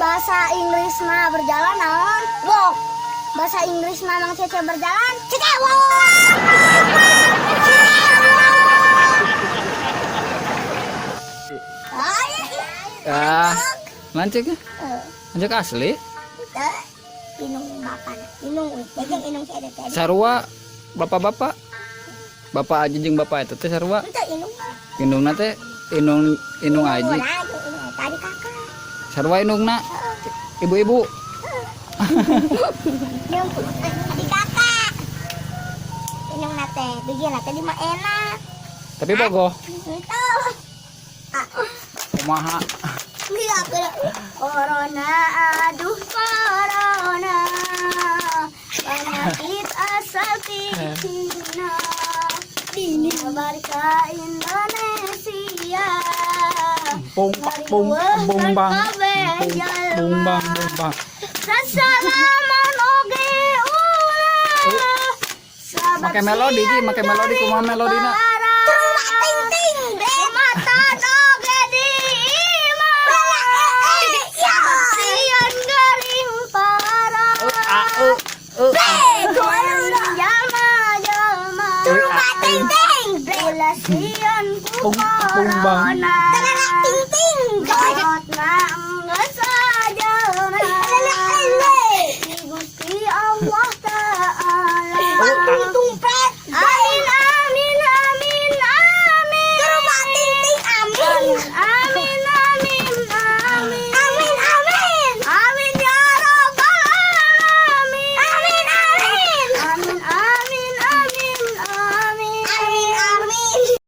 Bahasa Inggris mah berjalan naon? Walk. Bahasa Inggris mah Mang Cece berjalan, Cece walk. Cece walk. Ayo. Ah, lanceuk ya? Eh, Lanceuk asli. Teu. Indung bapak, indung uih, jeung indung si eta teh. Sarua bapak-bapak. Bapak aja jeung bapak itu teh sarua. Teu indung. Indungna teh indung indung aji. Indung indung tadi kakak. Sarua indungna. Ibu-ibu. Indung di kakak. Indung teh, bikin teh di mah enak. Tapi bogoh. Itu. Ah, Kumaha? Enggak, Corona, aduh corona. Penyakit asal Cina. Menyebar ke Indonesia. Bung bung bung bang. Bung bung bang bung bang. Sasalaman oge ulah. Sabab Make melodi, Ji, make melodi, kumaha melodina? Ting ting mata oge di imah. Sieun gering parah. A e e. Jalma jalma. ting ting. Ulah sieun ku Bung bung bang. corona. Ting ting. Corona geus sajalma. Gusti Allah Ta'ala.